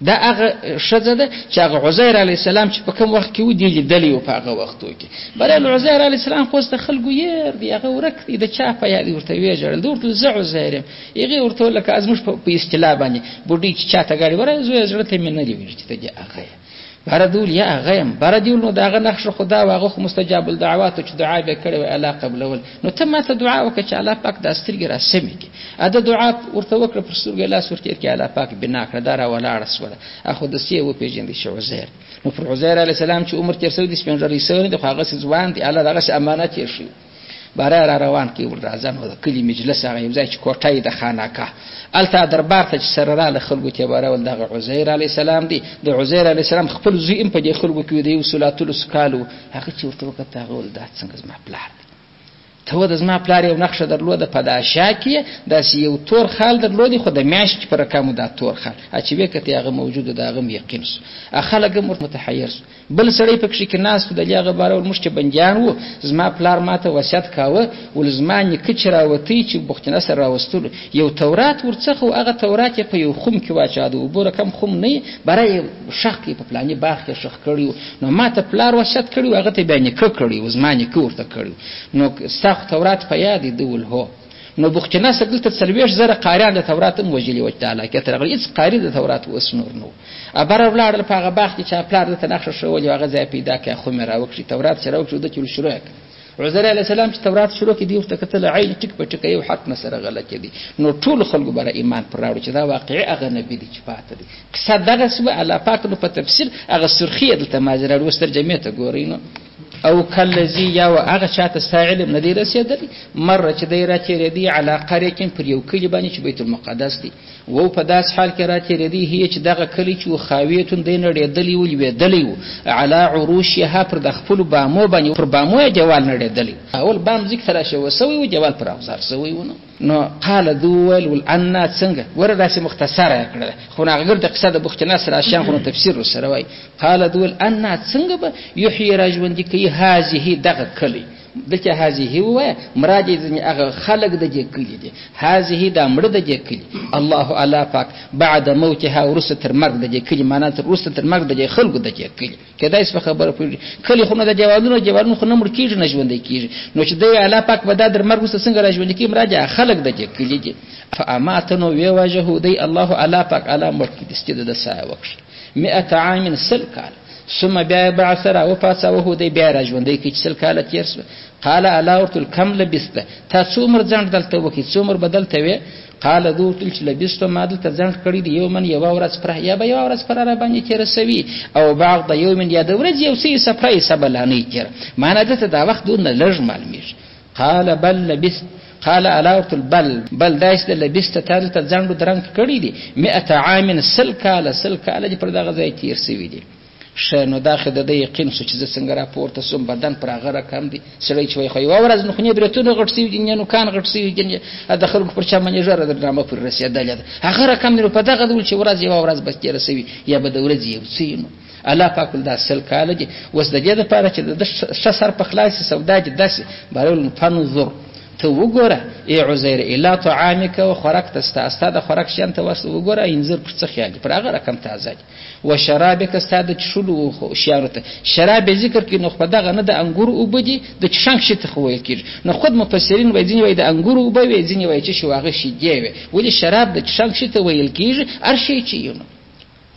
دا هغه ښځه ده چې هغه عزیر علیه السلام چې په کوم وخت کې و دی لیدلی و په هغه وختو کې. بهرحال عزیر علیه السلام خو اوس د خلکو یېر دی، هغه ورک دی، د چا په یاد ورته ویې ژړل. ده ورته زه عزیر یم. هغې ورته وویل لکه زموږ په اصطلاح باندې بوډۍ چې چا ته ګاډي وره زویه زړه ته مې نه دی ویلي چې ته دې هغه یې. باره دی ویل یا هغه یم. باره دی ویل نو د هغه نقش خو دا و، هغه خو مستجاب الدعوات چې دعا به یې کړې وای الله قبلول، نو ته ما ته دعا وکړه چې الله پاک دا سترګې را سمې کړي. دا دعا ورته وکړه، پر سترګو یې لاس ورتېر کړي، الله پاک بنا کړه، دا را ولاړه سوله. خو داسې یې وپېژندی چې عزیر. نو پر عزیر علیه السلام چې عمر تېر سوی دی، سپین ږیری سوی دی، خو هغسې ځوان دی، الله دغسې امانت یې ښیي. باره را روان کړي ور راځه. نو د کلي مجلس هغه یو ځای چې کوټه یې د خانقاه، هلته دربار ته چې سره راله خلکو ته یې باره ول دغه عزیر علیه السلام دی. د عزیر علیه السلام خپل زوی هم په دې خلکو کې د یو سل اتلسو کالو، هغه چې ورته وکتل هغه ویل دا څنګه زما پلار دی؟ ته و د زما پلار یو نقشه درلوده په دا شا کې داسې یو تور خال درلودی، خو د میاشتې په رقمو دا تور خال چې ویې کتې هغه موجود د هغه هم یقین سو، خلک هم ورته متحیر سو. بل سړی پکښې کې ناست و، د دې هغه باره ول موږ چې بندیان وو، زما پلار ما ته وصیت کاوه، ول زما نیکه چې راوتی چې بخت نصر راوستلو یو تورات ورڅخه و، هغه تورات یې په یو خم کې واچاوه، د اوبو رقم خم نه یې باره یې ښخ کړي، په پلاني باغ کې ښخ کړی و. نو ما ته پلار وصیت کړی و، هغه ته بیا نیکه کړی و، زما نیکه ورته کړی و. نو ستا خو تورات په یاد دی؟ ده ویل هو. نو بخت نصر دلته 40,000 قاریان د تورات هم وژلي وه چې د علاقې ته راغلي، هېڅ قاري د تورات اوس نور نه و. بره ولاړل په هغه باغ کې چې پلار دلته نقشه ښوولې وه، هغه ځای پیدا کړه، خو مې راوکښي تورات چې راوکښي، ده چې شروع کړه. عزیر علیه السلام چې تورات شروع کړي، دی ورته کتل عین ټیک په ټیکه یو حرف نه سره غلطي دی. نو ټولو خلکو بره ایمان پر راوړو چې دا واقعي هغه نبي دی چې پاته دی. قصه دغسې وه. الله پاک نو په تفصیل هغه سرخي یې دلته ماضي راوړي، اوس ترجمې ته ګورئ. نو او کلذي یا و هغه چاته ستا علم نه دی رسېدلی، مره چې دی راتېرېدی علی قریة پر یو کلي باندې چې بیت المقدس دی، وو په داسې حال کې راتېرېدی هي چې دغه کلی چې و خاویتون دی نړېدلی و، لوېدلی و، علی عروشها پر د خپلو بامو باندې، پر بامو یې دیوال نړېدلی و، اول بام ځکه تراشول سوی و، دیوال پر افزار سوی و. نو قال ده وویل ول انا څنګه ګوره داسې مختصره یې کړله، خو نو هغه ګرده قصه د بخت نصر اشیان خو نو تفسیر ورسره وایي. قال ده وویل انا څنګه به یحیي را ژوندي کوي هذه دغه کلی. دلته هذه ووایه مراد یې ځینې هغه خلک د دې کلي دي، هذه دا مړه د دې کلي، الله الله پاک بعد موتها وروسته تر مرګ د دې کلي، معنا تر وروسته تر مرګ د دې خلکو د دې کلي. کېدای شي په خبره پوهېږي، کلي خو نه د دیوالونو، دیوالونو خو نه مړ کېږي نه ژوندی کېږي، نو چې دی الله پاک به دا در مرګ وروسته څنګه را ژوندي کېږي، مراد یې خلک د دې کلي دي. فاماته نو ویې واژه دی الله الله پاک الله مړ کړي، دستي د ده ساه یې وکښه 100 عام 100 کاله، ثم بیا یې بعث را وپاڅاوه دی، بیا یې را ژوندی کړي چې 100 کاله تېر سوه. قال الله ورته ویل کم لبسته، تا څومره ځنډ دلته وکړي، څومره به دلته وې؟ قال ده ورته ویل چې لبستو ما دلته ځنډ کړی دی یوما یوه ورځ پره، یا به یوه ورځ پره را باندې تېره سوي، او بعض یوم یا د ورځې یو څه حصه پره حصه به لا نه وي تېره، معنا دلته دا وخت دونه لږ معلومېږي. قال بل لبست، قال الله ورته بل بل داسې ده لبسته تا دلته ځنډ و درنګ کړی دی 100 عام 100 کاله، 100 کاله دې پر دغه ځای تېر سوي دي. ښه نو دا خو د ده یقین سو چې زه څنګه راپورته سوم، بدن پر هغه رقم دی. سړی چې وایي خو یوه ورځ نو خو نه برېتونه غټ سوي دي، نه نوکان غټ سوي دي، نه د خلکو پر چا باندې ژره در نامه پورې رسېدلې ده، هغه رقم دی. نو په دغه ډول چې ورځ یوه ورځ به تېره سوي یا به د ورځې یو څه وي. نو الله پاک دا 100 کاله دي. اوس د دې دپاره چې د ده ښه سر په خلاص سي، سودا دې داسې بهرحال فانظر ته وګوره ای عزیر الی طعامک و خوراک ته ستا، ستا د خوراک شیان ته وګوره، انځر پر څه خیال دي، پر هغه رقم تازه دي. و شرابک ستا د څښلو شیانو ته، شراب یې ذکر کړي نو خو په دغه نه د انګورو اوبه دي، د څښنک شي ته خو ویل کېږي. نو خود مفسرین وایي ځینې وایي د انګورو اوبه وي، ځینې وایي چې شو هغه شیدې وي، ولې شراب د څښنک شي ته ویل کېږي، هر شی چې یو. نو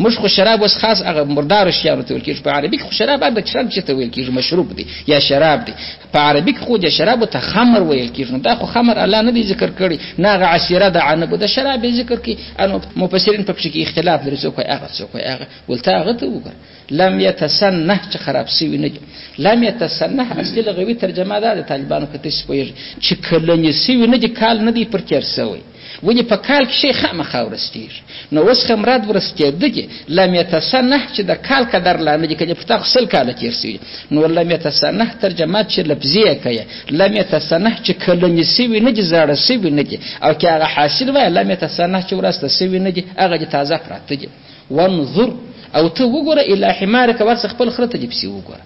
موږ خو شراب اوس خاص هغه مردارو شیانو ته ویل کېږي، په عربي کې خو شراب هغه د څښاک شي ته ویل کېږي، مشروب دی یا شراب دی. په عربي کې خو د شرابو ته خمر ویل کېږي، نو دا خو خمر الله نه دی ذکر کړی، نه هغه عصیره د عنبو د شراب یې ذکر کړي. انو مفسرین پکښې کې اختلاف لري، څوک وایي هغه، څوک وایي هغه. ولته هغه ته وګوره لم یتسنه چې خراب سوي نه دي. لم یتسنه اصلي لغوي ترجمه ده د طالبانو که تاسې پوهېږئ چې کلنې سوي نه دي، کال نه دی پر تېر سوی. ولې په کال کې شی خامخا ورستېږي. نو اوس خو مراد ورستېده دي، لم یتسنه چې د کال قدر لا نه دي، که پر تا خو 100 کاله تېر سوي. نو لم یتسنه ترجمه چې لفظي یې کوي، لم یتسنه چې کلنې سوي نه دي، زاړه سوي نه دي، او که هغه حاصل وایه لم یتسنه چې ورسته سوي نه دي، هغه دي تازه پراته دي. وانظر او ته وګوره الی حمارک، ورسه خپل خره ته دې پسې وګوره.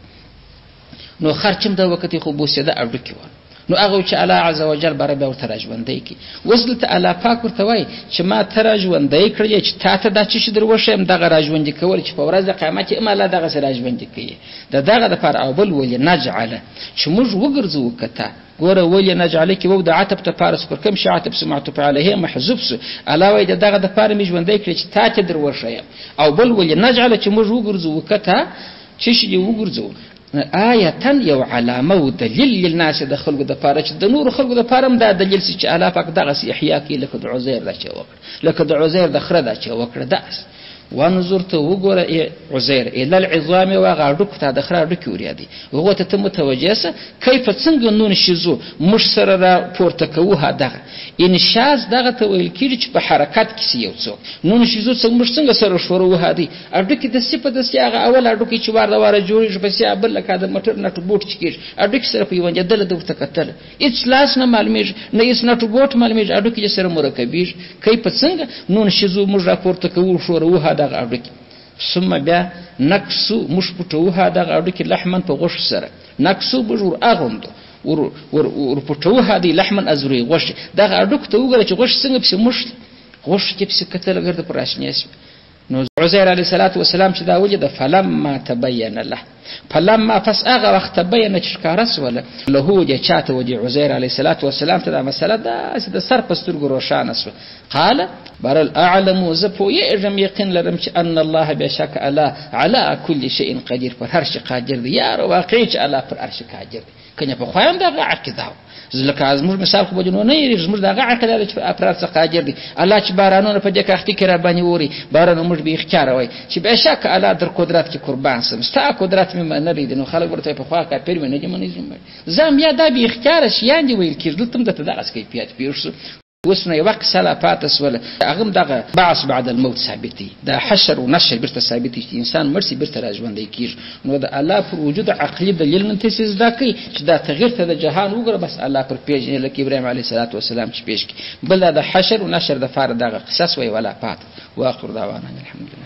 نو خر چې هم دا وکتې خو بوسېده هډوکي وه. نو هغه چې الله عز وجل باره بیا ورته راژوندی کړي. اوس دلته الله پاک ورته وایي چې ما ته راژوندی کړې چې تا ته دا څه شي در وښیم، دغه راژوندي کول چې په ورځ د قیامت یې هم الله دغسې راژوندي کوي د دغه دپاره. او بل ولې نجعله چې موږ وګرځوو که تا ګوره ولې نجعله کې وو د عطف دپاره سو، پر کوم شي عطف سو؟ معطوف علیه محذوف سو. الله وایي د دغه دپاره مې ژوندی کړې چې تا ته در وښیم. او بل ولې نجعله چې موږ وګرځوو که تا څه شي دې وګرځوو آیتاً یو علامه و دلیل للناس د خلکو دپاره، چې د نورو خلکو دپاره هم دا دلیل سي چې الله پاک دغسې احیا کوي لکه د عزیر دا چې وکړه، لکه د عزیر د خره دا چې وکړه داسې. وانظر ته وګوره ای عزیر الی العظام و هغه هډوکو ته، د خره هډوکي وریادي، هغو ته ته متوجه سه کیف څنګه ننشزو موږ سره را پورته کوو. دغه انشاز دغه ته ویل کېږي چې په حرکت کې سي یو څوک ننشزو، څنګه موږ څنګه سره ښوروو. هدی هډوکي دستي په دستي هغه اول هډوکی چې وار د واره جوړېږي پسې بل لکه د موټر نټ بوټ چې کېږي هډوکي سره پیوندېدله ده ورته کتله، هېڅ لاس نه معلومېږي نه هېڅ نټ بوټ معلومېږي، هډوکي دې سره مرکبېږي. کیف څنګه ننشزو موږ را پورته کوو ښوروو دغه هډوکي. ثم بیا نکسو موږ پټوو دغه هډوکي لحما په غوښو سره، نکسو موږ ور اغوندو ور ور ور پټوو دی لحما ازروي غوښې. دغه هډوکو ته وګوره چې غوښې څنګه پسې موښلې، غوښو کې پسې کتله ګرده پر راشنې سوې. نو عزیر علیه الصلاة والسلام چې دا ولیده فلما تبین له، فلما پس هغه وخت تبین چې ښکاره سوله له دې چا ته و دې عزیر علیه الصلاة والسلام ته دا مسله داسې د سر په سترګو روښانه سوه. قال برل اعلم زه پوهېږم یقین لرم چې ان الله بېشکه الله علی کل شیء قدیر، پر هر شي قادر دی. یاره واقعي چې الله پر هر شي قادر دی، کنه پخوا هم دغه عقیده وه. لکه زموږ مثال خو به دې نو نه هېرېږي، زموږ دغه عقیده ده چې پر هر څه قادر دی الله، چې بارانونه په دې کښتۍ کې راباندې اوري، بارانونه موږ بې اختیاره وایي چې بېشکه الله در قدرت کې قربان سم، ستا قدرت مې منلی دی. نو خلک ورته وایي پخوا کافر مې نه دي منلي، زه هم یا دا بې اختیاره شیان دي ویل کېږي. دلته هم درته دغسې کیفیت پېښ سو. اوس نو یوه قصه لا پاته سوله، هغه هم دغه بعث بعد الموت ثابتوي، د حشر و نشر بیرته ثابتوي چې انسان مړ سي بیرته راژوندی کېږي. نو د الله پر وجود عقلي دلیل نن تاسې زده کړئ چې دا تغییر ته د جهان وګوره، بس الله پر پېژني لکه ابراهیم علیه الصلاة والسلام چې پېښ کړي. بل دا د حشر و نشر دپاره دغه قصه سوه یوه لا پاته. واخر دعوانا الحمدلله.